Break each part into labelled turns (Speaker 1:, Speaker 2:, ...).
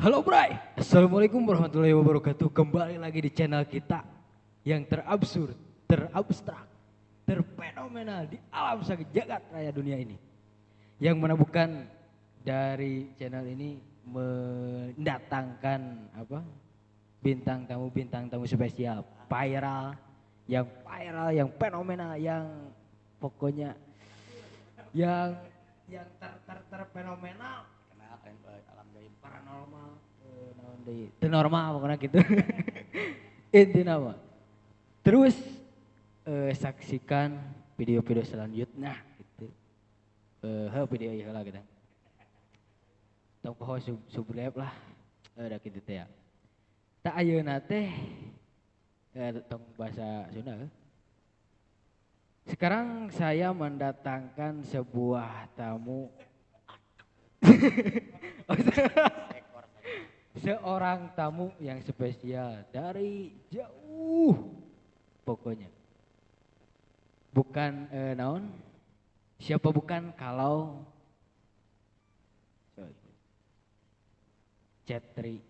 Speaker 1: Halo Bray, Assalamualaikum warahmatullahi wabarakatuh. Kembali lagi di channel kita yang terabsurd, terabstrak, terfenomenal di alam jagat raya dunia ini. Yang mana bukan dari channel ini mendatangkan apa? Bintang tamu spesial, viral, yang fenomenal, yang pokoknya yang terfenomenal.
Speaker 2: Alam gaib
Speaker 1: paranormal, naon deui? Teu normal pokoknya gitu. Intina mah. Terus saksikan video-video selanjutnya gitu. Heuh video ieu heula gitu. Tong poho subscribe lah. Da kitu teh ya. Tah ayeuna teh tong bahasa Sunda. Sekarang saya mendatangkan sebuah tamu. Seorang tamu yang spesial dari jauh pokoknya. Bukan naon? Siapa bukan kalau Cetri.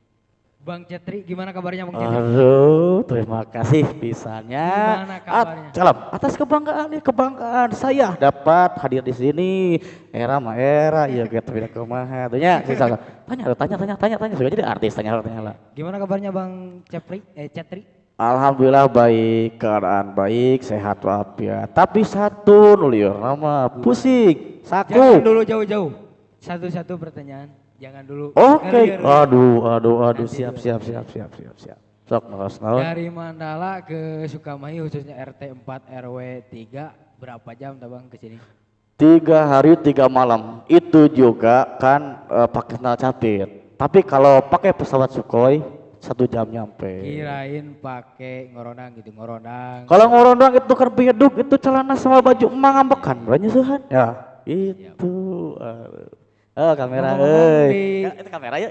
Speaker 1: Bang Cetri, gimana kabarnya Bang Cetri?
Speaker 2: Aduh, terima kasih bisanya.
Speaker 1: Gimana kabarnya?
Speaker 2: Salam atas kebanggaan nih, kebanggaan saya dapat hadir di sini. Era mah era, ya gitu tidak kumaha. Tanya, tanya, sudah jadi artis tanya lah.
Speaker 1: Gimana kabarnya Bang Cetri? Cetri?
Speaker 2: Alhamdulillah baik, keadaan baik, sehat walafiat. Tapi satu nuliur nama pusing, saku.
Speaker 1: Jangan dulu jauh-jauh. Satu-satu pertanyaan. Jangan dulu.
Speaker 2: Oke. Aduh, siap. Sok naros naon.
Speaker 1: Dari Mandala ke Sukamahi khususnya RT 4 RW 3 berapa jam Bang ke sini?
Speaker 2: 3 hari 3 malam. Itu juga kan pakai sendal capit. Tapi kalau pakai pesawat Sukhoi 1 jam nyampe.
Speaker 1: Kirain pakai ngoronang gitu, ngoronang.
Speaker 2: Kalau ngoronang itu kan beduk, itu celana sama baju emang ngambekan, banyak suhan. Ya, itu. Oh kamera, euy. Itu kamera ya.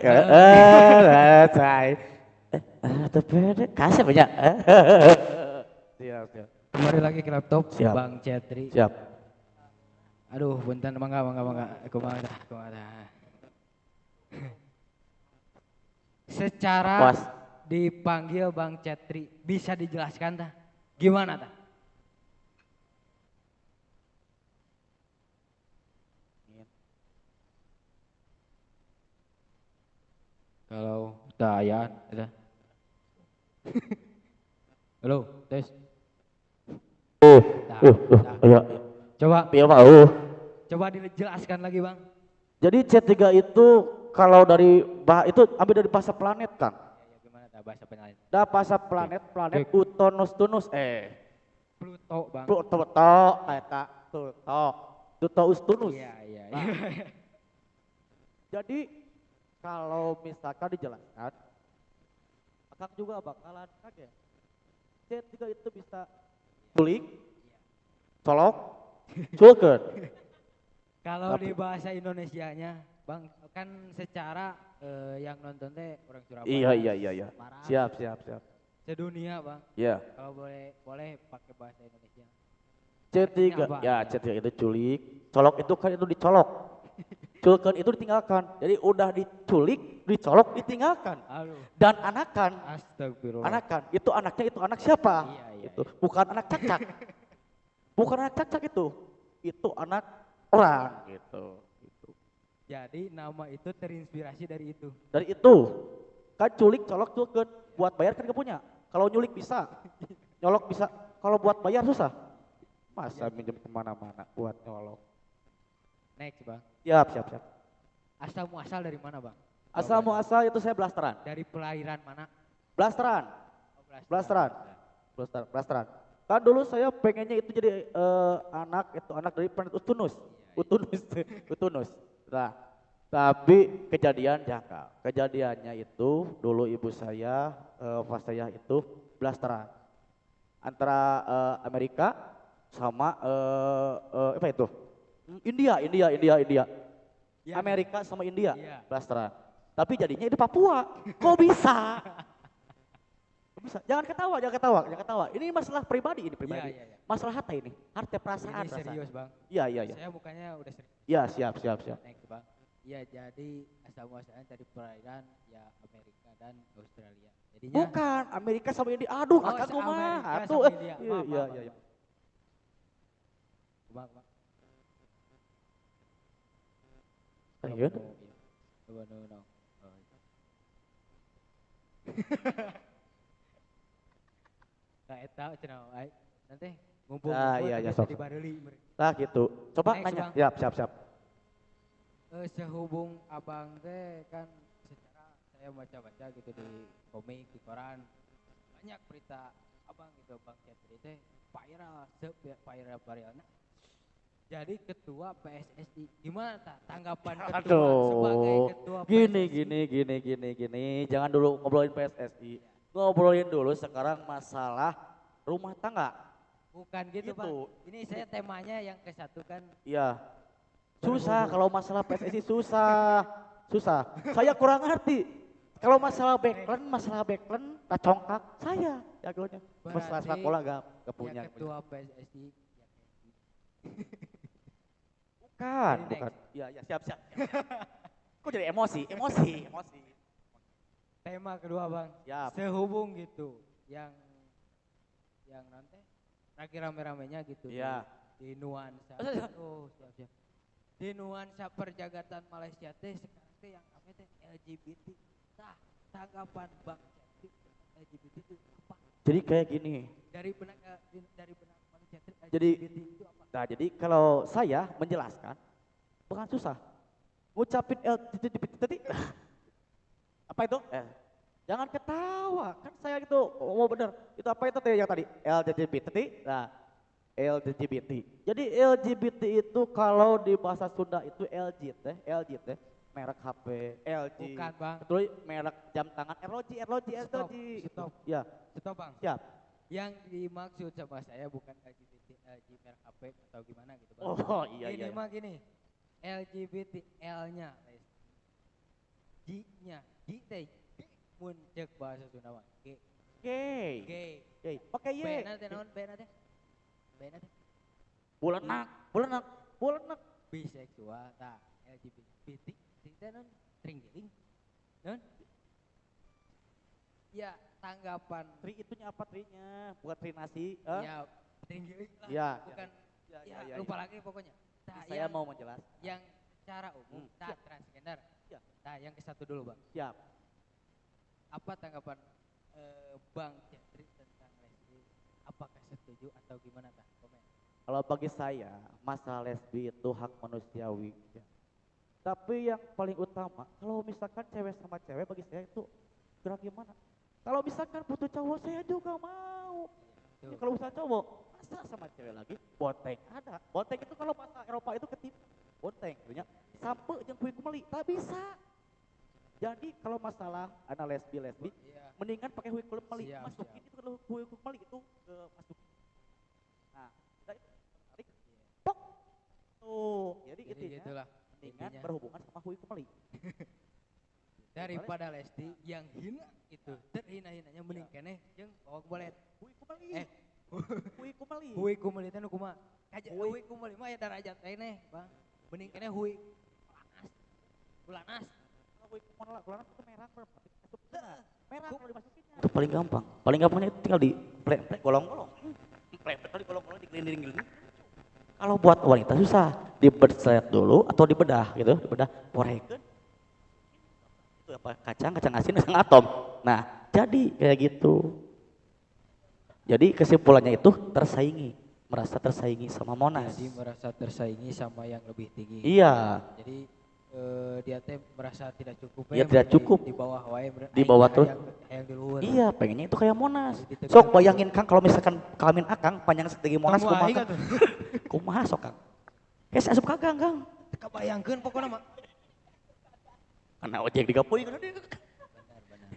Speaker 2: Tapi kasih banyak. Siap, siap.
Speaker 1: Kembali lagi ke laptop,
Speaker 2: siap.
Speaker 1: Bang Cetri.
Speaker 2: Siap.
Speaker 1: Aduh, punten mangga. Kumaha. Secara
Speaker 2: pas
Speaker 1: dipanggil Bang Cetri, bisa dijelaskan tah? Gimana tah? Kalau dayaan, ada. Halo, tes.
Speaker 2: Ayo.
Speaker 1: Coba.
Speaker 2: Iya, Pak.
Speaker 1: Coba dijelaskan lagi, Bang.
Speaker 2: Jadi C3 itu kalau dari itu ambil dari bahasa planet, Kang.
Speaker 1: Ya, gimana dah bahasa planet?
Speaker 2: Dah bahasa planet, planet Utonus Tunus
Speaker 1: Pluto, Bang.
Speaker 2: Pluto, eta Pluto. Pluto Tunus.
Speaker 1: Iya, iya.
Speaker 2: Nah. Jadi kalau misalkan dijelaskan, akang juga bakalan kaget. C3 itu bisa culik, colok, culkeun.
Speaker 1: Kalau di bahasa Indonesianya, Bang, kan secara yang nonton teh orang Surabaya.
Speaker 2: Iya.
Speaker 1: Semarang,
Speaker 2: siap.
Speaker 1: Sedunia, Bang.
Speaker 2: Iya.
Speaker 1: Kalau boleh pakai bahasa Indonesia.
Speaker 2: C3, ya C3 itu culik, colok itu kan itu dicolok. Culkeun itu ditinggalkan. Jadi udah diculik, dicolok, ditinggalkan.
Speaker 1: Aduh.
Speaker 2: Dan anakan.
Speaker 1: Astagfirullah.
Speaker 2: Anakan. Itu anaknya itu anak siapa?
Speaker 1: Iya,
Speaker 2: itu. Bukan anak cacak. Bukan anak cacak itu. Itu anak orang gitu.
Speaker 1: Jadi nama itu terinspirasi dari itu.
Speaker 2: Dari itu. Kan culik, colok, culkeun. Buat bayar kan gak punya. Kalau nyulik bisa. Nyolok bisa. Kalau buat bayar susah. Masa minjem kemana-mana buat nyolok.
Speaker 1: Next, Bang.
Speaker 2: Siap.
Speaker 1: Asal muasal dari mana, Bang?
Speaker 2: Asal muasal itu saya blasteran.
Speaker 1: Dari pelahiran mana?
Speaker 2: Blasteran.
Speaker 1: Oh, blasteran.
Speaker 2: Blasteran. Kan dulu saya pengennya itu jadi anak dari planet Utunus. Iya, Utunus. Nah, tapi kejadian jangka. Kejadiannya itu dulu ibu saya, pas saya itu blasteran. Antara Amerika sama apa itu? India.
Speaker 1: Ya,
Speaker 2: Amerika sama India,
Speaker 1: ya.
Speaker 2: Blasteran. Tapi jadinya itu Papua. Kok bisa? Kok bisa? Jangan ketawa. Ini masalah pribadi ini pribadi.
Speaker 1: Ya.
Speaker 2: Masalah hati ini, harta perasaan.
Speaker 1: Ini serius, Bang.
Speaker 2: Iya.
Speaker 1: Saya bukannya udah serius.
Speaker 2: Iya, siap.
Speaker 1: Next, Bang. Ya jadi asal muasalnya dari perairan ya Amerika dan Australia. Jadinya
Speaker 2: bukan Amerika sama India. Aduh,
Speaker 1: oh,
Speaker 2: akang kumaha atuh. Iya iya iya.
Speaker 1: Kumaha kumaha.
Speaker 2: Iya.
Speaker 1: No. Nah, eta cenah nanti ngumpul-ngumpul
Speaker 2: nah, iya,
Speaker 1: jadi bareuli.
Speaker 2: Nah gitu. Coba next, nanya. Siap, siap, siap.
Speaker 1: Sehubung abang teh kan secara saya baca-baca gitu di komik, di koran banyak berita abang gitu, Bang Chetri teh viral, viral-viralnya. Jadi ketua PSSI, gimana ta tanggapan ketua?
Speaker 2: Aduh,
Speaker 1: sebagai ketua
Speaker 2: gini,
Speaker 1: PSSI?
Speaker 2: Gini, jangan dulu ngobrolin PSSI. Ngobrolin dulu sekarang masalah rumah tangga.
Speaker 1: Bukan gitu, Bang. Ini saya temanya yang ke satu kan.
Speaker 2: Iya. Susah kalau masalah PSSI susah. Susah. Saya kurang ngerti. Kalau masalah backland, tak congkak saya jagonya. Masalah sepak bola gak punya.
Speaker 1: Ya, ketua PSSI.
Speaker 2: Bukan, bukan. Iya, ya, siap, siap. Kok jadi emosi.
Speaker 1: Tema kedua, Bang.
Speaker 2: Siap.
Speaker 1: Sehubung gitu yang nanti lagi rame-ramenya gitu.
Speaker 2: Iya.
Speaker 1: Di nuansa. Oh, siap, siap. Di nuansa perjagatan Malaysia teh sekarang teh yang rame teh LGBT. Nah, tanggapan Bang Chetri LGBT itu apa?
Speaker 2: Jadi kayak gini.
Speaker 1: Dari benak Bang Chetri LGBT itu apa?
Speaker 2: Nah, jadi kalau saya menjelaskan bukan susah. Ngucapin LGBT tadi apa itu? Jangan ketawa, kan saya gitu, oh bener, itu apa itu yang tadi? LGBT, nah LGBT. Jadi LGBT itu kalau di bahasa Sunda itu LG teh, merek HP, LG.
Speaker 1: Bukan, Bang.
Speaker 2: Itu merek jam tangan, ROG,
Speaker 1: Stop,
Speaker 2: LG.
Speaker 1: Stop.
Speaker 2: Ya.
Speaker 1: Stop, Bang.
Speaker 2: Siap.
Speaker 1: Yang dimaksud sama saya bukan LGBT, LG merek HP atau gimana gitu, Bang.
Speaker 2: Oh, iya,
Speaker 1: ini
Speaker 2: iya.
Speaker 1: Mah gini, LGBT, L-nya, G-nya, G teh. Mun cek bahasa Sunda mah G.
Speaker 2: G.
Speaker 1: G.
Speaker 2: Pakai Y.
Speaker 1: B na teh naon? B na teh. B na teh.
Speaker 2: Bulenak.
Speaker 1: Biseksual tah LGBT. T teh naon? Tringgiling. Naon? Ya, tanggapan
Speaker 2: tri itunya apa trinya? Bukan tri nasi,
Speaker 1: Ya, tringgiling lah.
Speaker 2: Ya,
Speaker 1: bukan.
Speaker 2: Ya,
Speaker 1: lupa lagi pokoknya. Tah,
Speaker 2: saya mau menjelaskan.
Speaker 1: Yang secara umum tah transgender.
Speaker 2: Ya.
Speaker 1: Tah, yang ke satu dulu, Bang.
Speaker 2: Siap.
Speaker 1: Apa tanggapan Bang Chetri tentang lesbi? Apakah setuju atau gimana tah? Komen.
Speaker 2: Kalau bagi saya masalah lesbi itu hak manusiawi. Ya. Tapi yang paling utama kalau misalkan cewek sama cewek bagi saya itu kurang gimana? Kalau misalkan butuh cowok saya juga mau. Ya, kalau misalnya cowok masa sama cewek lagi bonteng ada. Bonteng itu kalau bahasa Eropa itu ketipu. Bonteng, artinya sampe jeung kuy kumeli, tak bisa. Jadi kalau masalah anak lesbi,
Speaker 1: iya,
Speaker 2: mendingan pakai hui kumeli, masukin
Speaker 1: siap.
Speaker 2: Itu ke hui kumeli itu ke masukin. Nah, kita itu tarik, pok. Tuh, jadi intinya
Speaker 1: gitulah,
Speaker 2: mendingan berhubungan sama hui kumeli.
Speaker 1: Daripada Lesti yang hina itu, terhina-hinanya mending keneh jeung kawak bolet.
Speaker 2: Hui kumeli. Hui kumeli.
Speaker 1: Hui kumeli teh nu kumaha? Hui kumeli mah aya darajat keneh, Bang. Mending keneh hui ulanas.
Speaker 2: Hui kumeli itu merah, merah kalau dimasukinnya. Itu paling gampang. Paling gampangnya itu tinggal di plek-plek golong-golong. Plek-plek digolong-golong digelinding-gelinding. Kalau buat wanita susah, diberseret dulu atau dibedah gitu, dibedah porekeun. Itu apa? Kacang asin, kacang atom. Nah, jadi kayak gitu. Jadi kesimpulannya itu tersaingi, merasa tersaingi sama Monas.
Speaker 1: Jadi merasa tersaingi sama yang lebih tinggi.
Speaker 2: Iya.
Speaker 1: Jadi dia teh merasa tidak cukup.
Speaker 2: Iya, tidak cukup.
Speaker 1: Di bawah wae,
Speaker 2: di bawah terus.
Speaker 1: Yang di luhur.
Speaker 2: Iya, pengennya itu kayak Monas. Sok bayangin Kang kalau misalkan kelamin Akang panjang setinggi Monas kumaha. Kumaha sok Kang? Kayak asup ka Kang, Kang.
Speaker 1: Kabayangkeun pokona mah.
Speaker 2: Karena ojek digapuy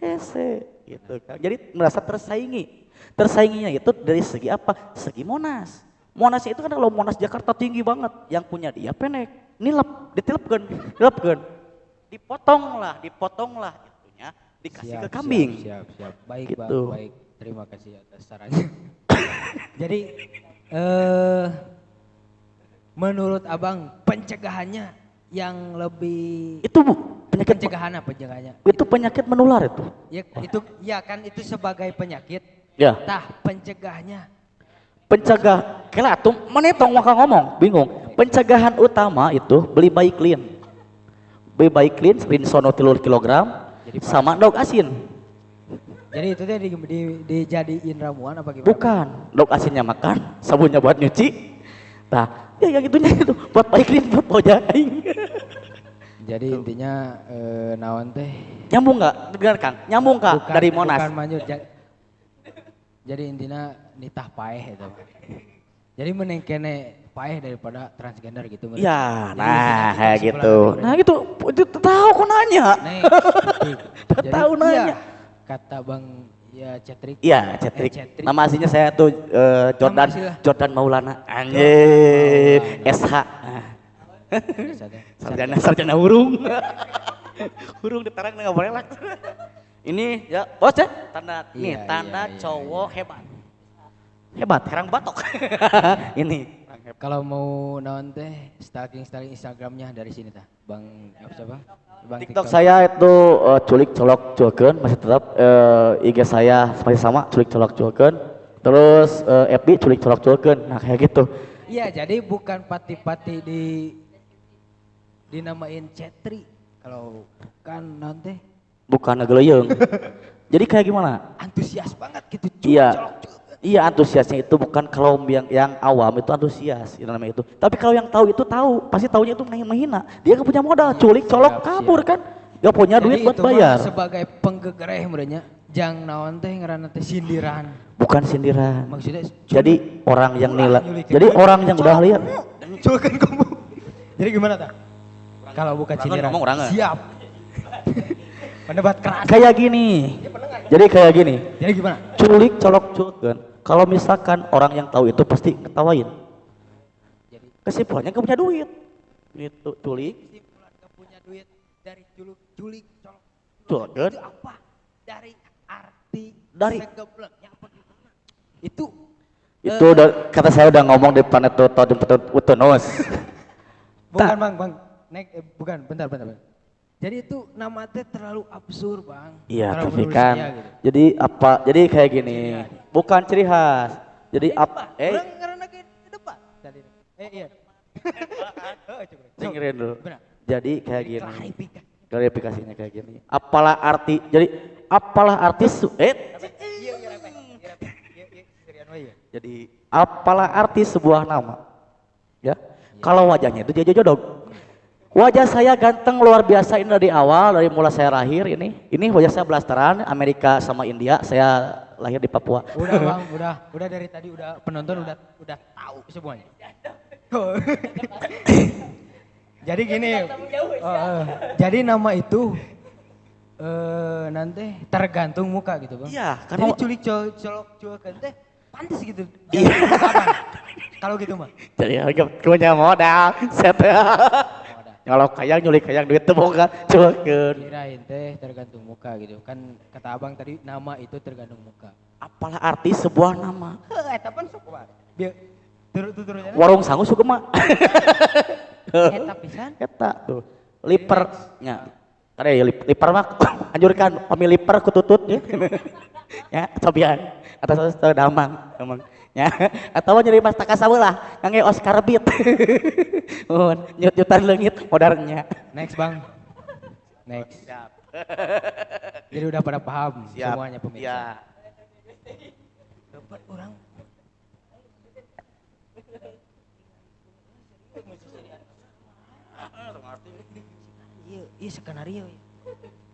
Speaker 2: hese gitu Kang. Jadi merasa tersaingi. Tersainginya itu dari segi apa? Segi Monas. Monas itu kan kalau Monas Jakarta tinggi banget, yang punya dia pendek. Nilep, ditilepkeun, dilepkeun. Dipotonglah itunya, dikasih
Speaker 1: siap,
Speaker 2: ke kambing.
Speaker 1: Siap. Baik,
Speaker 2: gitu.
Speaker 1: Bang, baik. Terima kasih atas sarannya. Jadi menurut Abang pencegahannya Yang lebih
Speaker 2: Itu Bu, penyakit
Speaker 1: pencegahannya.
Speaker 2: Itu penyakit menular itu.
Speaker 1: Ya itu ya kan itu sebagai penyakit.
Speaker 2: Ya.
Speaker 1: Tah pencegahnya.
Speaker 2: Pencegah, kela tuh mana tong waka ngomong, bingung. Pencegahan utama itu beli Bayclin. Beli Bayclin Rinsono 3 kilogram sama endog asin.
Speaker 1: Jadi itu teh dijadiin ramuan apa gimana?
Speaker 2: Bukan, endog asinnya makan, sabunnya buat nyuci. Nah, ya yang itunya itu buat Bayclin buat bojang aing.
Speaker 1: Jadi intinya naon teh?
Speaker 2: Nyambung nggak? Dengar Kang, nyambung Kak dari Monas.
Speaker 1: Bukan manjur. Jadi intinya nitah paeh itu. Jadi mending kene paeh daripada transgender gitu.
Speaker 2: Iya, nah kayak gitu. Nah gitu, itu tahu kok nanya. Tahu nanya.
Speaker 1: Iya, kata Bang ya Cetrik.
Speaker 2: Iya, Cetrik. Nama aslinya saya tuh Jordan Jordan Maulana. Anjir, SH. Sarjana hurung. Hurung diterang nggak boleh lah. Ini ya, bos ya, tanda nih, tanda cowok hebat. Hebat, herang batok. Ini.
Speaker 1: Kalau mau naon teh stalking Instagramnya dari sini tah. Bang apa siapa? Bang
Speaker 2: TikTok saya itu culik colok culkeun masih tetap, IG saya masih sama culik colok culkeun. Terus FB culik colok culkeun. Nah kayak gitu.
Speaker 1: Iya, jadi bukan pati-pati dinamain Cetri. Kalau bukan naon teh?
Speaker 2: Bukan ngegeleyeng. Jadi kayak gimana?
Speaker 1: Antusias banget gitu.
Speaker 2: Iya. Iya, antusiasnya itu bukan kalau yang awam itu antusias itu namanya itu. Tapi kalau yang tahu itu tahu, pasti taunya itu menghina. Dia gak punya modal, culik, colok, kabur kan. Gak punya
Speaker 1: jadi
Speaker 2: duit buat
Speaker 1: itu
Speaker 2: bayar.
Speaker 1: Sebagai penggegereh merenya, jang naon teh ngaranna teh sindiran.
Speaker 2: Bukan sindiran.
Speaker 1: Maksudnya
Speaker 2: jadi orang yang nilai. Jadi orang yang udah lihat.
Speaker 1: Culikan kamu. Jadi gimana ta? Kalau bukan sindiran. Siap. Pendebat keras.
Speaker 2: Kayak gini. Jadi kayak gini.
Speaker 1: Jadi gimana?
Speaker 2: Culik, colok, culkeun. Kalau misalkan orang yang tahu itu pasti ketawain.
Speaker 1: Jadi
Speaker 2: kesimpulannya gak punya duit. Gitu, culik.
Speaker 1: Kesimpulan gak punya duit dari culik, colok.
Speaker 2: Culkeun.
Speaker 1: Itu apa? Dari arti
Speaker 2: dari
Speaker 1: segebleknya apa gimana? Itu
Speaker 2: udah kata saya udah ngomong di planet Utunus.
Speaker 1: Bukan Bang, Nek, bukan, bentar. Jadi itu nama teh terlalu absurd, Bang.
Speaker 2: Iya, tapi kan gitu. Jadi apa? Jadi kayak gini. Bukan ciri khas. Jadi apa?
Speaker 1: Debat. Iya.
Speaker 2: Dengerin dulu. Jadi kayak gini. Klarifikasinya kayak gini. Apalah arti? Jadi apalah arti Jadi apalah arti sebuah nama? Ya. Kalau wajahnya itu dia jodoh. Wajah saya ganteng luar biasa ini dari awal, dari mulai saya lahir ini. Ini wajah saya blasteran, Amerika sama India, saya lahir di Papua.
Speaker 1: Udah Bang, udah dari tadi udah penonton udah tahu semuanya. Jadi gini, jadi nama itu nanti tergantung muka gitu Bang.
Speaker 2: Iya, karena
Speaker 1: jadi culik colok culkeun teh pantas gitu.
Speaker 2: Iya.
Speaker 1: Kalau gitu mah.
Speaker 2: Jadi harga punya modal, set. Nyolok kayang, nyulik kayang, duit teu boga, culkeun.
Speaker 1: Kirain teh tergantung muka gitu. Kan kata abang tadi nama itu tergantung muka.
Speaker 2: Apalah arti sebuah nama?
Speaker 1: Heuh, eta pan sok wae. Bieu turut-turutnya.
Speaker 2: Warung sangu suka mah.
Speaker 1: Eta pisan.
Speaker 2: Eta tuh. Liper nya. Kade ya liper mah anjurkan pami liper kututut ya. Ya, cobian. Atas atas damang, damang. Ya, atau nyeri mas takasawelah, ngangge Oscar beat. Mun nyut-nyutan leungit modarnya.
Speaker 1: Next Bang. Next.
Speaker 2: Siap.
Speaker 1: Jadi udah pada paham.
Speaker 2: Siap.
Speaker 1: Semuanya pemirsa.
Speaker 2: Ya.
Speaker 1: Dapat orang. Iya, skenario.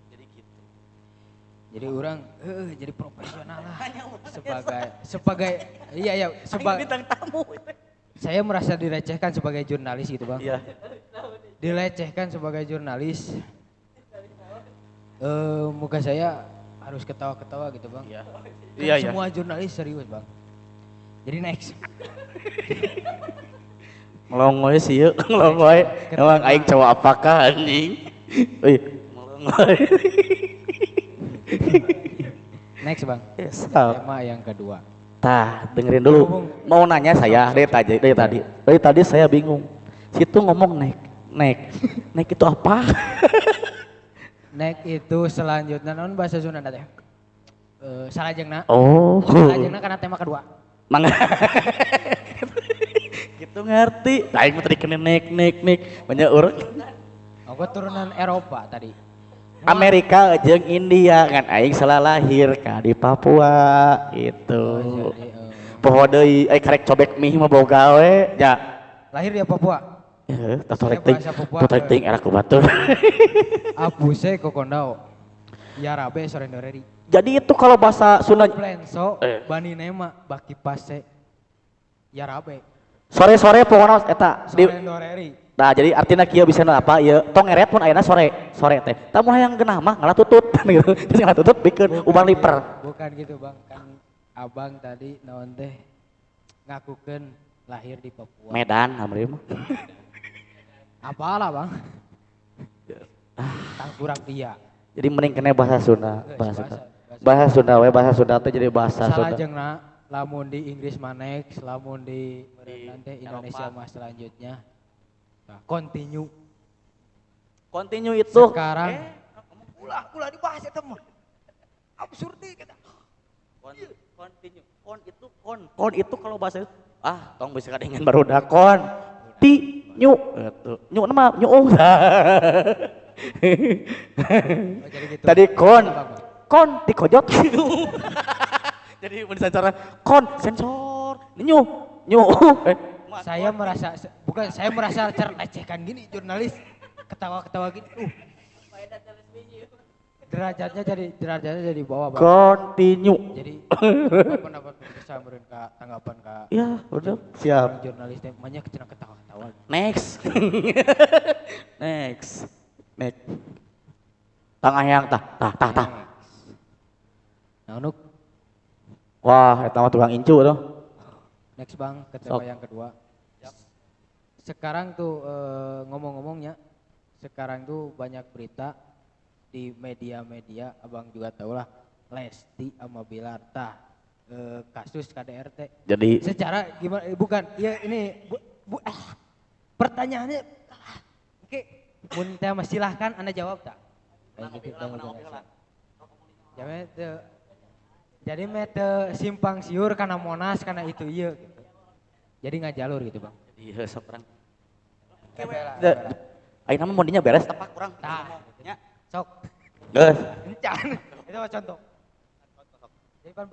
Speaker 2: Jadi gitu.
Speaker 1: Jadi orang jadi profesional lah sebagai iya sebagai
Speaker 2: bintang tamu.
Speaker 1: Saya merasa dilecehkan sebagai jurnalis gitu Bang.
Speaker 2: Iya.
Speaker 1: Dilecehkan sebagai jurnalis. Muka saya harus ketawa-ketawa gitu Bang.
Speaker 2: Iya.
Speaker 1: Kan
Speaker 2: iya,
Speaker 1: semua jurnalis serius Bang. Jadi next.
Speaker 2: Melongoy sih yuk, melongoy. Emang aing cowok apakah anjing? Wih, melongoy.
Speaker 1: Next Bang.
Speaker 2: Yes,
Speaker 1: tema yang kedua.
Speaker 2: Tah, dengerin dulu. Mau nanya saya dari tadi. Dari tadi saya bingung. Situ ngomong Next. Next itu apa?
Speaker 1: Next itu selanjutnya naon bahasa Sunda teh? Salajengna.
Speaker 2: Oh.
Speaker 1: Salajengna karena tema kedua.
Speaker 2: Mangga. Gitu ngerti. Aing mah tadi kena nek nek nek banyak urang.
Speaker 1: Aku turunan Eropa tadi.
Speaker 2: Amerika jeung India kan aing salah lahir ka di Papua gitu.
Speaker 1: Oh, jadi,
Speaker 2: Poho deui ai karek cobek mie mah boga we nya.
Speaker 1: Lahir di Papua.
Speaker 2: Heeh, tas torek teuing. Torek teuing era ku batur.
Speaker 1: Abuse kokondao. Yarabe sorendoreri.
Speaker 2: Jadi itu kalau bahasa Sunda
Speaker 1: Plenso, bani nema baki pase. Yarabe.
Speaker 2: Sore-sore pokona eta di
Speaker 1: sorendoreri.
Speaker 2: Nah, jadi artinya kieu bisa apa ieu tong ngeret pun ayeuna sore, sore teh. Tah mun hayang geunah mah ngalah tutut gitu. Terus ngalah tutut bikeun uban liper.
Speaker 1: Bukan gitu, Bang. Kan abang tadi naon teh ngakukeun lahir di Papua.
Speaker 2: Medan amri mah.
Speaker 1: Apalah, Bang? Tangkurak dia.
Speaker 2: Jadi mending kena bahasa Sunda, bahasa Sunda. Bahasa Sunda we, bahasa Sunda teh jadi bahasa Sunda.
Speaker 1: Salajengna lamun di Inggris mah next, lamun di nanti Indonesia mah selanjutnya. Nah, continue.
Speaker 2: Continue itu
Speaker 1: sekarang ulah dibahas eta mah. Absurd kita.
Speaker 2: Continue. Kon itu kon. Kon itu kalau bahasa itu tong bisa kadengen barudak kon. Ti nyu gitu. Nyu nama nyu.
Speaker 1: Oh, jadi gitu.
Speaker 2: Tadi kon. Kon dikojot. Jadi mun sensor kon sensor nyu nyu.
Speaker 1: Saya merasa bukan saya merasa terlecehkan gini jurnalis ketawa-ketawa gini. Derajatnya jadi bawah, Bang.
Speaker 2: Continue.
Speaker 1: Jadi pendapat pemirsa meureun ka tanggapan ka.
Speaker 2: Ya, udah siap.
Speaker 1: Jurnalis teh banyak cenah ketawa-ketawa.
Speaker 2: Next. Next. Next. Tangah yang tah tah tah tah.
Speaker 1: Nah, nuk.
Speaker 2: Wah, eta mah tukang incu tuh.
Speaker 1: Next, Bang, ke tema yang kedua. Sekarang tuh ngomong-ngomongnya, sekarang tuh banyak berita di media-media, abang juga tahu lah, Lesti sama Billar tah kasus KDRT.
Speaker 2: Jadi
Speaker 1: secara gimana? Bukan, ya ini pertanyaannya, oke, mun teh mah silahkan Anda jawab tak? Jadi mete simpang siur karena Monas karena itu iya gitu. Jadi nggak jalur gitu, Bang.
Speaker 2: Iya, sok urang. Ayeuna mah mondinya beres tepak urang.
Speaker 1: Tah. Sok.
Speaker 2: Geus.
Speaker 1: Encan. Itu mah contoh. Jadi kan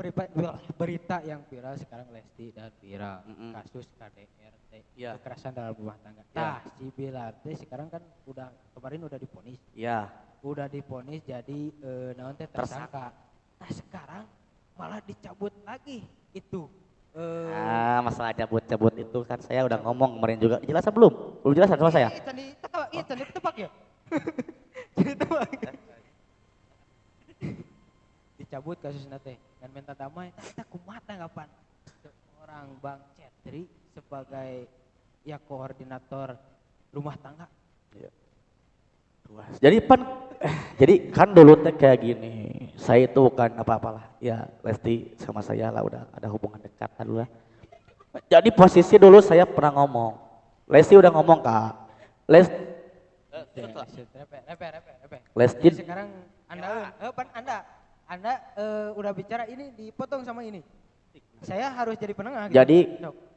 Speaker 1: berita yang viral sekarang Lesti dan viral kasus KDRT, kekerasan dalam rumah tangga. Tah, si Billar teh sekarang kan udah kemarin udah diponis.
Speaker 2: Iya.
Speaker 1: Udah diponis jadi naon teh tersangka. Nah, sekarang malah dicabut lagi itu.
Speaker 2: Masalah cabut-cabut itu kan saya udah ngomong kemarin juga. Dijelasan belum? Belum jelasan sama saya?
Speaker 1: Iya, tebak ya. Jadi tebak. Dicabut kasusnya teh dan minta damai. Kita kumaha tanggapan seorang Bang Cetri sebagai ya koordinator rumah tangga?
Speaker 2: Iya. Jadi jadi kan dulu teh kayak gini. Saya itu bukan apa-apalah. Ya Lesti sama saya lah udah ada hubungan dekat dulu lah. Jadi posisi dulu saya pernah ngomong. Lesti udah ngomong Kak. Lesti Lesti
Speaker 1: jadi sekarang Anda udah bicara ini dipotong sama ini. Saya harus jadi penengah gitu.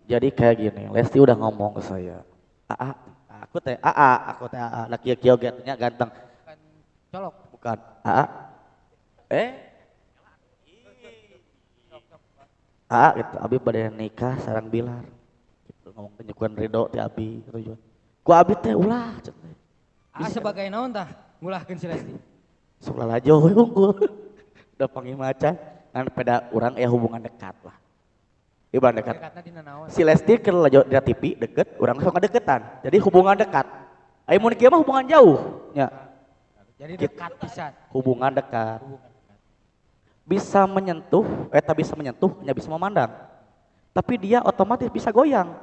Speaker 2: Jadi kayak gini, Lesti udah ngomong ke saya. AA, aku teh AA, aku teh AA, laki kieu nya ganteng.
Speaker 1: Bukan colok.
Speaker 2: Bukan. AA. AA gitu, abi bade nikah sareng Billar. Gitu ngomong nyukuan ridho ti abi gitu juga. Ku abi teh ulah cenah.
Speaker 1: AA sebagai naon tah ngulahkeun si Lesti?
Speaker 2: Sok lalajo we unggul. Udah panggil macan, kan pada urang ya hubungan dekat lah. Iban dekat. Si Lesti keur lalajo di TV deket, urang sok ngadeketan. Jadi hubungan dekat. Aya mun kieu mah hubungan jauh nya.
Speaker 1: Jadi dekat pisan.
Speaker 2: Hubungan dekat. Bisa menyentuh, tak bisa menyentuh, hanya bisa memandang. Tapi dia otomatis bisa goyang.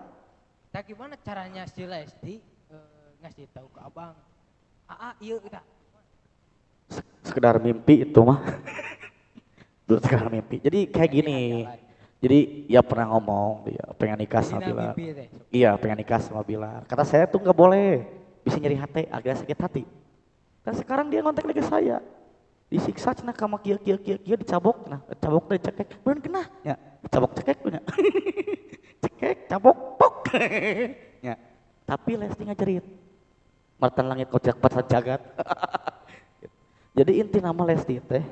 Speaker 1: Nah, gimana caranya si Lesti ngasih tahu ke abang? AA iya kita.
Speaker 2: Sekedar mimpi itu mah. Sekedar mimpi. Jadi kayak gini. Jadi ya pernah ngomong dia pengen nikah sama Billar. Iya, pengen nikah sama Billar. Kata saya tuh nggak boleh. Bisa nyeri hati, agak sakit hati. Dan sekarang dia ngontek lagi saya. Disiksa cenah ka kieu kieu kieu kieu dicabok nah, cabok teh cekek. Beun kena nya, dicabok cekek nya. Cekek, cabok, pok. Nya. Tapi Lesti ngajerit. Martan langit kocak pasar jagat. Jadi inti nama Lesti teh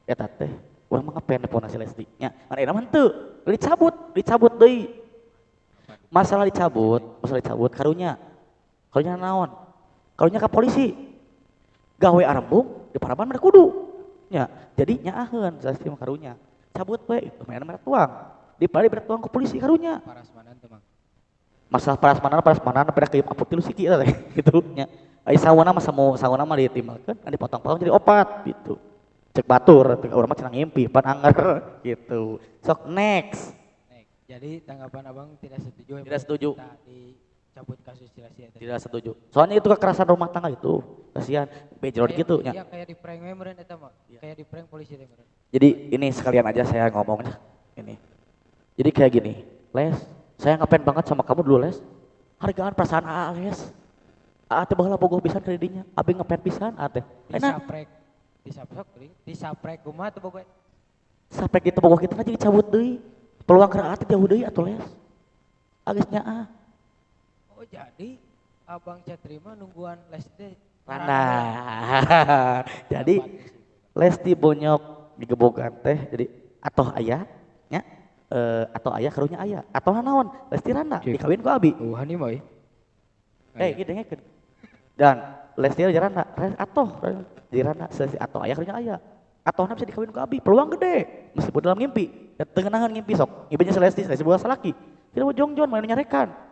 Speaker 2: eta teh urang mah ngapen pona si Lesti nya. Mana mah henteu, dicabut deui. Masalah dicabut karunya. Karunya naon? Karunya ka polisi. Gawe arembung di paraban mah kudu. Nya, jadi nyaaheun Lesti mah karunya. Cabut we itu mah mere tuang. Di pari mere tuang ke polisi karunya.
Speaker 1: Parasmanan teh Mang.
Speaker 2: Masalah parasmanan pada keuyeup apuk tilu siki eta teh gitu nya. Ai sawana mah sawana mah ditimalkeun kan dipotong-potong jadi opat gitu. Cek batur urang mah cenah ngimpi pan anger gitu. Sok next.
Speaker 1: Next. Jadi tanggapan Abang tidak setuju.
Speaker 2: Tidak setuju.
Speaker 1: Dicabut kasus Lesti eta.
Speaker 2: Tidak setuju. Soalnya itu kekerasan rumah tangga itu. Kasihan bejrot gitu nya.
Speaker 1: Iya kayak di prank we meureun eta mah. Kayak di prank polisi teh meureun.
Speaker 2: Jadi ini sekalian aja saya ngomongnya ini. Jadi kayak gini, Les, saya ngapain banget sama kamu dulu Les. Hargaan perasaan AA Les. AA teh baheula bogoh pisan ka didinya. Abi ngepen pisan AA teh.
Speaker 1: Disaprek. Disaprek deui. Disaprek kumaha teh bogoh?
Speaker 2: Saprek gitu bogoh kita jadi cabut deui. Peluang keur AA teh jauh deui atuh Les. Geus nyaah.
Speaker 1: Oh jadi Abang Catri mah nungguan Lesti
Speaker 2: randa. Jadi Lesti bonyok digebogan teh jadi atoh aya nya atau ayah karunya ayah atau naon Lesti randa dikawin ku abi.
Speaker 1: Hani mah euy.
Speaker 2: Ieu dengekeun. Dan Lesti jadi randa, atoh jadi randa atau ayah karunya ayah. Atohna bisa dikawin ku abi, peluang gede meskipun dalam ngimpi. Teu ngeunaheun ngimpi sok. Ngimpinya si Lesti, Lesti boga salaki. Tidak jongjon main nyarekan.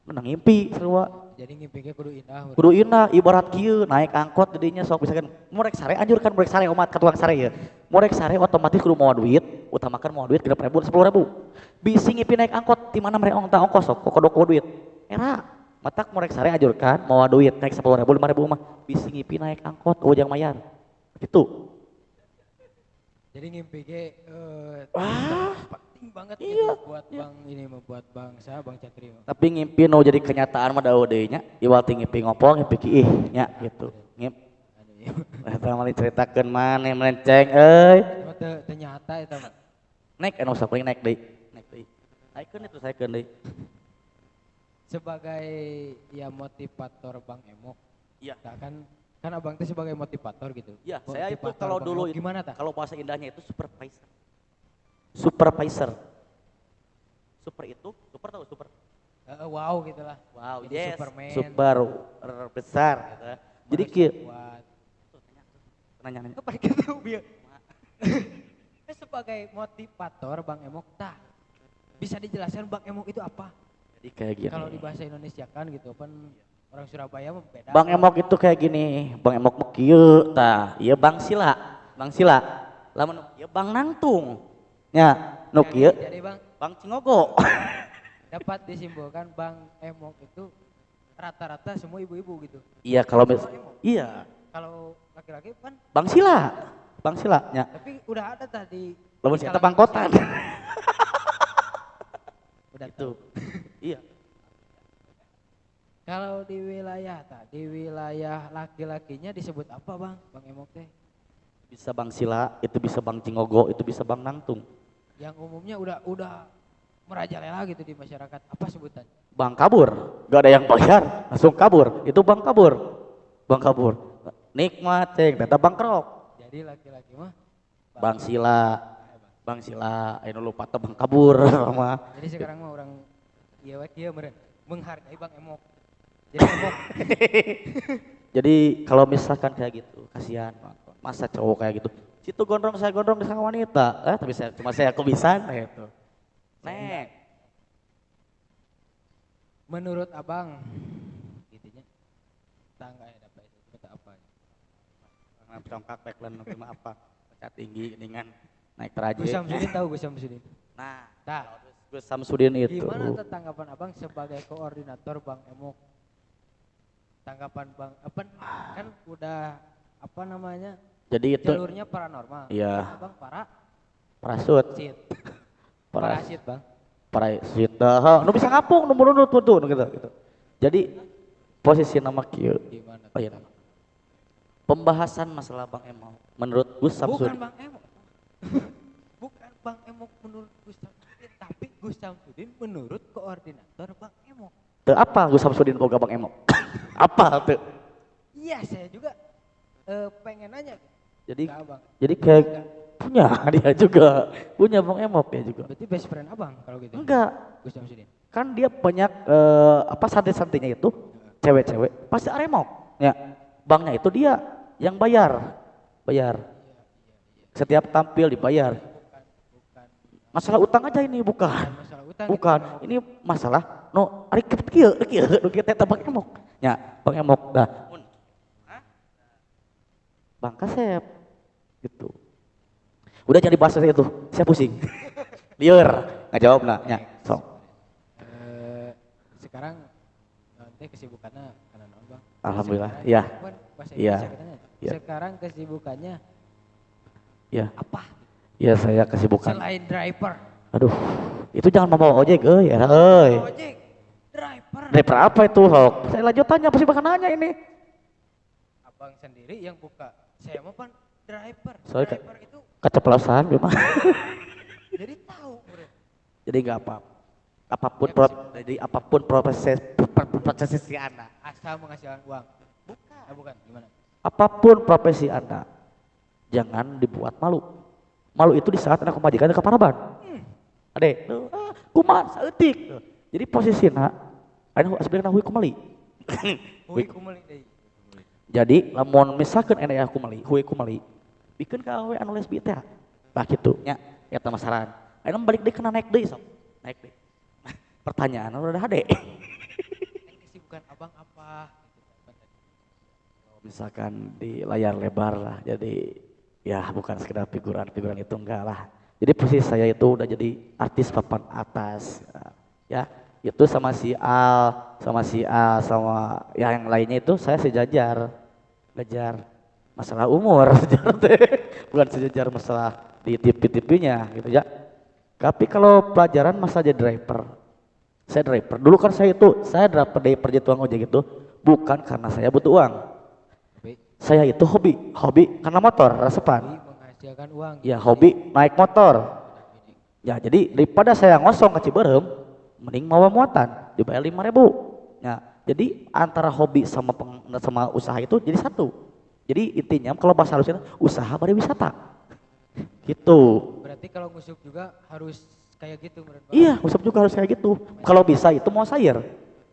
Speaker 2: Menang ngimpi sarua.
Speaker 1: Jadi ngimpi ge kudu indah.
Speaker 2: Kudu indah ibarat kieu naik angkot jadinya sok misalkan murek sare anjurkan murek sare omat ka tukang sare ieu. Murek sare otomatis kudu mawa duit, utamakan mawa duit 6.000 10.000. Bisi ngimpi naik angkot di mana mereong tah ongkos sok kokodok duit. Era matak murek sare anjurkan mawa duit naik 10.000 5.000 mah bisi ngimpi naik angkot oh jangan mayar. Gitu.
Speaker 1: Jadi ngimpi ge penting banget iya, gitu buat iya. Bang ini buat bangsa Bang Catri.
Speaker 2: Tapi ngimpi no jadi kenyataan mah daun deui nya, iwal ti ngimpi ngompol ngimpi kiih nya gitu. Ngimp. Eta mah diceritakeun maneh melenceng euy.
Speaker 1: Teu nyata eta mah.
Speaker 2: Naik anu sok naik deui, naik deui. Naikeun itu saekeun deui.
Speaker 1: Sebagai ya motivator Bang Emok.
Speaker 2: Iya.
Speaker 1: Kan Abang teh sebagai motivator gitu.
Speaker 2: Iya, saya itu kalau dulu
Speaker 1: gimana tah?
Speaker 2: Kalau bahasa indahnya itu supervisor. Supervisor. Super itu, super tahu super.
Speaker 1: Wow gitulah.
Speaker 2: Wow, jadi yes.
Speaker 1: Superman.
Speaker 2: Super besar gitu. Jadi kieu. Nanya-nanya.
Speaker 1: Apa gitu bieu? Sebagai motivator Bang Emok tah. Bisa dijelaskan Bang Emok itu apa?
Speaker 2: Jadi kayak gini.
Speaker 1: Kalau di bahasa Indonesia kan gitu kan orang Surabaya mah beda.
Speaker 2: Bang Emok itu kayak gini, Bang Emok mah kieu tah, ieu Bang Sila, Bang Sila. Lamun ieu Bang Nangtung. Nya, nu kieu.
Speaker 1: Jadi Bang,
Speaker 2: Bang Cingogo.
Speaker 1: Dapat disimpulkan Bang Emok itu rata-rata semua ibu-ibu gitu.
Speaker 2: Iya, kalau iya.
Speaker 1: Kalau laki-laki kan
Speaker 2: Bang Sila. Bang Sila nya.
Speaker 1: Tapi udah ada tadi.
Speaker 2: Lamun si eta Bangkotan.
Speaker 1: Udah
Speaker 2: itu. Iya.
Speaker 1: Kalau di wilayah tadi wilayah laki-lakinya disebut apa Bang? Bang Emok teh?
Speaker 2: Bisa Bang Sila, itu bisa Bang Cingogo, itu bisa Bang Nangtung.
Speaker 1: Yang umumnya udah merajalela gitu di masyarakat, apa sebutannya?
Speaker 2: Bang kabur, gak ada yang bayar, langsung kabur. Itu Bang kabur. Bang kabur. Nikmat ceng, ternyata bangkrok.
Speaker 1: Jadi laki-laki mah
Speaker 2: Bang Sila, Bang Sila, ayo lupa tuh Bang kabur sama.
Speaker 1: Jadi sekarang mah orang ieu we kieu meureun menghargai Bang Emok. Jadi Emok.
Speaker 2: Jadi kalau misalkan kayak gitu, kasihan masa cowok kayak gitu. Situ gondrong saya gondrong sama wanita, tapi saya cuma saya kebiasaan gitu. Nek.
Speaker 1: Menurut Abang gitunya tangga ya dapat itu kata apa?
Speaker 2: Congkak backland mah apa? Pecah tinggi dengan naik teraji.
Speaker 1: Gus Samsudin tahu Gus Samsudin.
Speaker 2: Nah, Gus Samsudin itu.
Speaker 1: Gimana tanggapan Abang sebagai koordinator Bang Emok? Tanggapan Bang apa kan udah apa namanya?
Speaker 2: Jadi itu
Speaker 1: jalurnya paranormal.
Speaker 2: Iya.
Speaker 1: Abang
Speaker 2: parasut.
Speaker 1: Parasit, Bang.
Speaker 2: Parasit. Nu bisa ngapung, nu mundur tuh gitu gitu. Jadi Posisi nama kieu.
Speaker 1: Gimana?
Speaker 2: Oh iya. Pembahasan masalah Bang Emok menurut Gus Samsudin.
Speaker 1: Bukan Bang Emok. Bukan Bang Emok menurut Gus Samsudin, tapi Gus Samsudin menurut koordinator Bang Emok.
Speaker 2: Teu apa Gus Samsudin boga Bang Emok? Apa teu?
Speaker 1: Iya, saya juga pengen nanya.
Speaker 2: Jadi
Speaker 1: abang.
Speaker 2: Jadi kayak punya dia juga, punya Bang Emok dia juga.
Speaker 1: Berarti best friend abang kalau gitu.
Speaker 2: Enggak.
Speaker 1: Gus Samsudin.
Speaker 2: Kan dia banyak apa santai-santainya itu cewek-cewek pasti aremok. Ya. Bangnya itu dia yang bayar. Bayar. Setiap tampil dibayar.
Speaker 1: Bukan.
Speaker 2: Masalah utang aja ini bukan.
Speaker 1: Masalah utang.
Speaker 2: Bukan.
Speaker 1: Itu.
Speaker 2: Ini masalah no ari kieu kieu nu kieu teh Bang Emok. Ya, Bang Emok dah. Bang Kasep gitu. Udah jadi bahas itu, saya pusing. Liur, nggak jawab nah, ya, sok.
Speaker 1: Sekarang nanti kesibukannya karena naon Bang?
Speaker 2: Alhamdulillah,
Speaker 1: sekarang,
Speaker 2: ya.
Speaker 1: Iya.
Speaker 2: Ya.
Speaker 1: Sekarang kesibukannya
Speaker 2: ya.
Speaker 1: Apa?
Speaker 2: Ya saya kesibukan.
Speaker 1: Selain driver.
Speaker 2: Aduh, itu jangan mau ojek euy, era euy.
Speaker 1: Ojek, driver.
Speaker 2: Driver apa itu, sok? Saya lanjut tanya, pasti bakal nanya ini.
Speaker 1: Abang sendiri yang buka. Saya mau pan driver.
Speaker 2: Sorry,
Speaker 1: driver itu
Speaker 2: keceplosan gimana?
Speaker 1: Jadi tahu, bro.
Speaker 2: Jadi nggak apa-apa. Apapun ya, jadi apapun proses si Anda.
Speaker 1: Asal menghasilkan uang. Bukan. Ah, bukan. Gimana?
Speaker 2: Apapun profesi Anda, jangan dibuat malu. Malu itu di saat anak majikan ke paraban. Ade, kumaha saeutik. Jadi posisina anu sebenarnya hui kumeli.
Speaker 1: Hui kumeli deui.
Speaker 2: Jadi lamun misalkan enak aku meli, hui kumeli, bikin ka awewe anu lesbi teh. Tah kitu nya, eta masaran. Ayeuna balik deui kana naik deui sok. Naik deui. Pertanyaan udah hade.
Speaker 1: Kesibukan abang apa?
Speaker 2: Misalkan di layar lebar lah, jadi ya bukan sekedar figuran-figuran itu enggak lah. Jadi posisi saya itu udah jadi artis papan atas ya. Itu sama si Al, sama si A, sama ya yang lainnya itu saya sejajar, ngejar masalah umur, bukan sejajar masalah di TV-TV-nya gitu ya. Tapi kalau pelajaran masa jadi driver, saya driver. Dulu kan saya itu, saya driver dari perjatuhan ojek itu bukan karena saya butuh uang. Saya itu hobi, hobi karena motor, resepan.
Speaker 1: Menghasilkan uang.
Speaker 2: Ya hobi naik motor. Ya jadi daripada saya ngosong ke Ciberem, mending mawa muatan, dibayar 5.000. Ya, jadi antara hobi sama sama usaha itu jadi satu. Jadi intinya kalau bahasa halusnya usaha pariwisata. Gitu.
Speaker 1: Berarti kalau ngusup juga harus kayak gitu menurut Bang.
Speaker 2: Iya, ngusup juga harus kayak gitu. Kalau bisa itu mau sayur.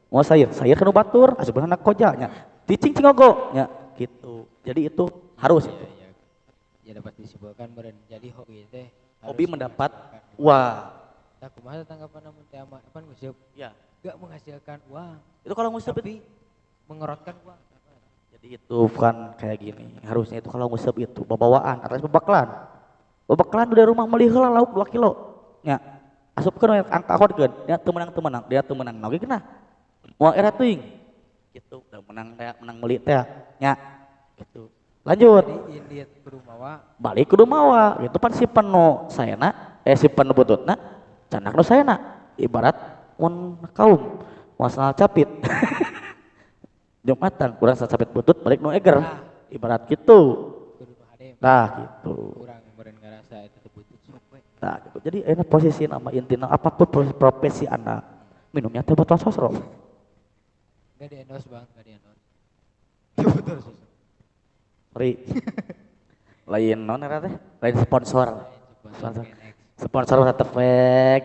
Speaker 2: Mau sayur, sayur kanu batur, asup anak koja nya. Cicing cingogo nya gitu. Jadi itu harus.
Speaker 1: Iya, iya. Ya dapat disimpulkan meureun. Jadi hobi teh
Speaker 2: hobi mendapat uang.
Speaker 1: Tah kumaha tanggapan mun teh ama pan ngusup?
Speaker 2: Ya.
Speaker 1: Enggak menghasilkan uang.
Speaker 2: Itu kalau ngusup
Speaker 1: tapi mengerotkan uang.
Speaker 2: Jadi itu bukan kayak gini. Harusnya itu kalau ngusup itu babawaan atau bebakalan. Bebakalan dari rumah meuli heula lauk 2 kilo. Nya. Asupkeun we angkotkeun. Dia teu menang, dia teu menang. Oge kena. Moal era teuing. Gitu, udah menang teh, menang meuli teh. Nya. Gitu. Lanjut.
Speaker 1: Jadi indit kudu mawa.
Speaker 2: Balik kudu mawa. Gitu pan si penu saena, si penu bututna canak nu saena. Ibarat mun kaum masalah capit. Jumatan kurang capit butut balik nu eger. Ibarat gitu. Nah, gitu.
Speaker 1: Kurang meureun ngarasa eta teh butut sok we.
Speaker 2: Nah, gitu. Jadi enak posisi nama intina apapun profesi Anda, minumnya teh botol sosro.
Speaker 1: Enggak di endorse Bang, enggak di endorse. Teh botol sosro.
Speaker 2: Sorry. Lain non era teh? Lain sponsor. Sponsor. Sponsor tetep we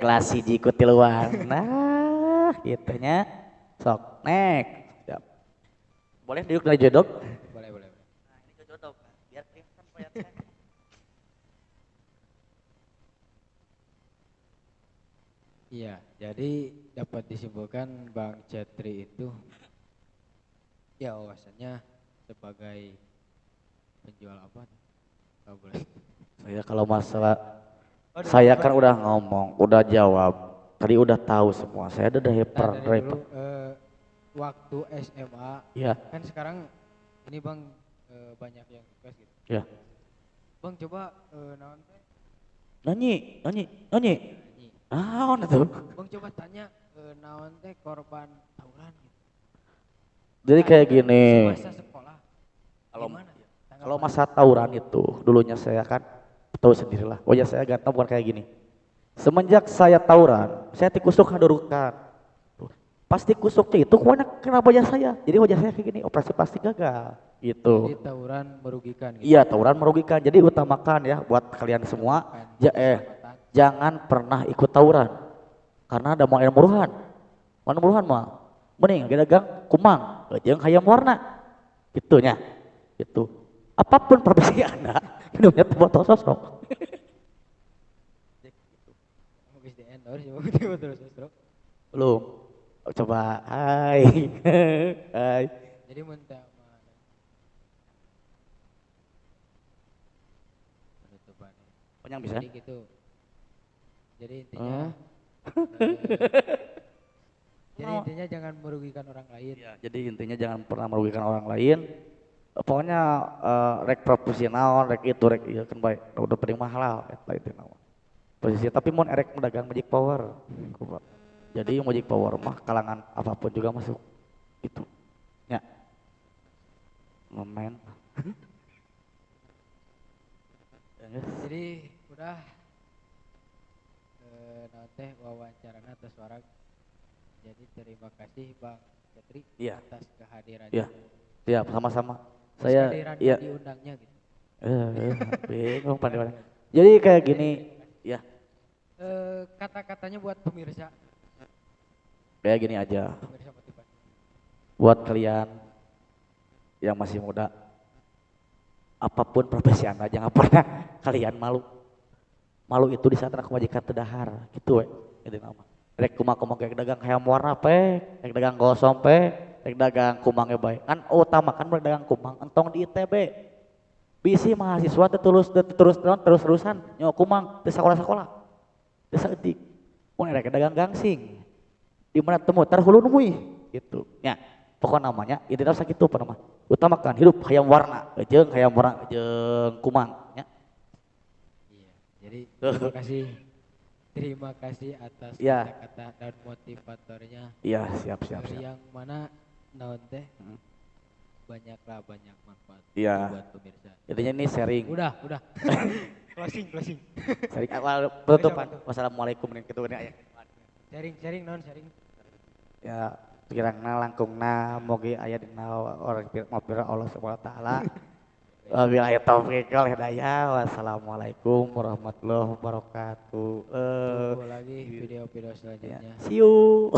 Speaker 2: gelas hiji ku tiluan. Nah, kitu nya. Sok, next. Siap. Boleh diuk dari jodok?
Speaker 1: Boleh, boleh.
Speaker 2: Nah, ini ke jodok biar kelihatan kelihatan.
Speaker 1: Iya, jadi dapat disimpulkan Bang Cetri itu ya wawasannya sebagai penjual apa? Kalau boleh.
Speaker 2: Saya kalau masalah saya kan udah ngomong, udah jawab. Tadi udah tahu semua. Saya udah driver,
Speaker 1: nah,
Speaker 2: driver.
Speaker 1: Dulu, waktu SMA,
Speaker 2: ya.
Speaker 1: Kan sekarang ini Bang banyak yang request gitu.
Speaker 2: Ya.
Speaker 1: Bang coba naon teh?
Speaker 2: Nyanyi, nyanyi, nyanyi. Naon itu?
Speaker 1: Bang coba tanya naon teh korban tawuran gitu.
Speaker 2: Jadi kayak gini.
Speaker 1: Masa sekolah.
Speaker 2: Kalau masa tawuran itu dulunya saya kan tahu sendirilah. Wajah saya ganteng bukan kayak gini. Semenjak saya tawuran, saya tikusuk hadurukan. Pasti kusuknya itu kena wajah saya. Jadi wajah saya kayak gini, operasi pasti gagal gitu.
Speaker 1: Jadi tawuran merugikan gitu.
Speaker 2: Iya, tawuran merugikan. Jadi utamakan ya buat kalian semua, jangan pernah ikut tawuran. Karena ada mau muruhan. Mana muruhan mah? Mending dagang kumang, jeung hayam warna. Gitunya. Gitu. Apapun profesi Anda, minumnya teh botol sosro. Belum. Coba, hai. Hai.
Speaker 1: Jadi muntah penutupan.
Speaker 2: Panjang bisa?
Speaker 1: Jadi gitu. Jadi intinya jadi intinya jangan merugikan orang lain.
Speaker 2: Ya, jadi intinya jangan pernah merugikan orang lain. Pokoknya rek profesional, rek itu, rek iya kan baik. Udah paling mahal eta itu nama. Posisi tapi mun erek pedagang magic power. Jadi magic power mah kalangan apapun juga masuk gitu. Ya. Momen.
Speaker 1: Jadi udah nanti wawancarana atas suara. Jadi terima kasih Bang Ketri
Speaker 2: ya.
Speaker 1: Atas kehadirannya.
Speaker 2: Iya. Siap, sama-sama. Saya iya
Speaker 1: diundangnya gitu.
Speaker 2: Bingung pandai. Jadi kayak gini ya.
Speaker 1: Kata-katanya buat pemirsa.
Speaker 2: Kayak gini aja. Buat kalian yang masih muda, apapun profesi Anda jangan pernah kalian malu. Malu itu di saat anak majikan teu dahar gitu we. Itu nama. Rek kumaha rek dagang hayam warna pe, rek dagang gosong pe, rek dagang kumang bae. Kan utamakan rek dagang kumang entong di ITB. Bisi mahasiswa teu terus-terusan nyawa kumang teu sakola-sakola. Teu saeutik. Mun rek dagang gangsing. Di mana temu terhulu numuy gitu. Ya, pokok namanya intinya sakitu apa nama. Utamakan hidup hayam warna, jeung hayam warna jeung kumang ya.
Speaker 1: Iya, jadi terima kasih atas
Speaker 2: ya.
Speaker 1: Kata-kata dan motivatornya.
Speaker 2: Iya, siap.
Speaker 1: Yang mana naon teh? Banyaklah banyak manfaat
Speaker 2: ya.
Speaker 1: Buat pemirsa.
Speaker 2: Intinya ini sharing.
Speaker 1: Udah. Closing.
Speaker 2: Sharing awal penutupan. Wassalamualaikum nih kitu aya.
Speaker 1: Sharing naon sharing.
Speaker 2: Ya, kirangna langkungna mogi aya dina orang mapira Allah Subhanahu wa taala. Wabillahi taufiq wal hidayah. Wassalamualaikum warahmatullahi wabarakatuh.
Speaker 1: Tunggu lagi video-video selanjutnya.
Speaker 2: See you.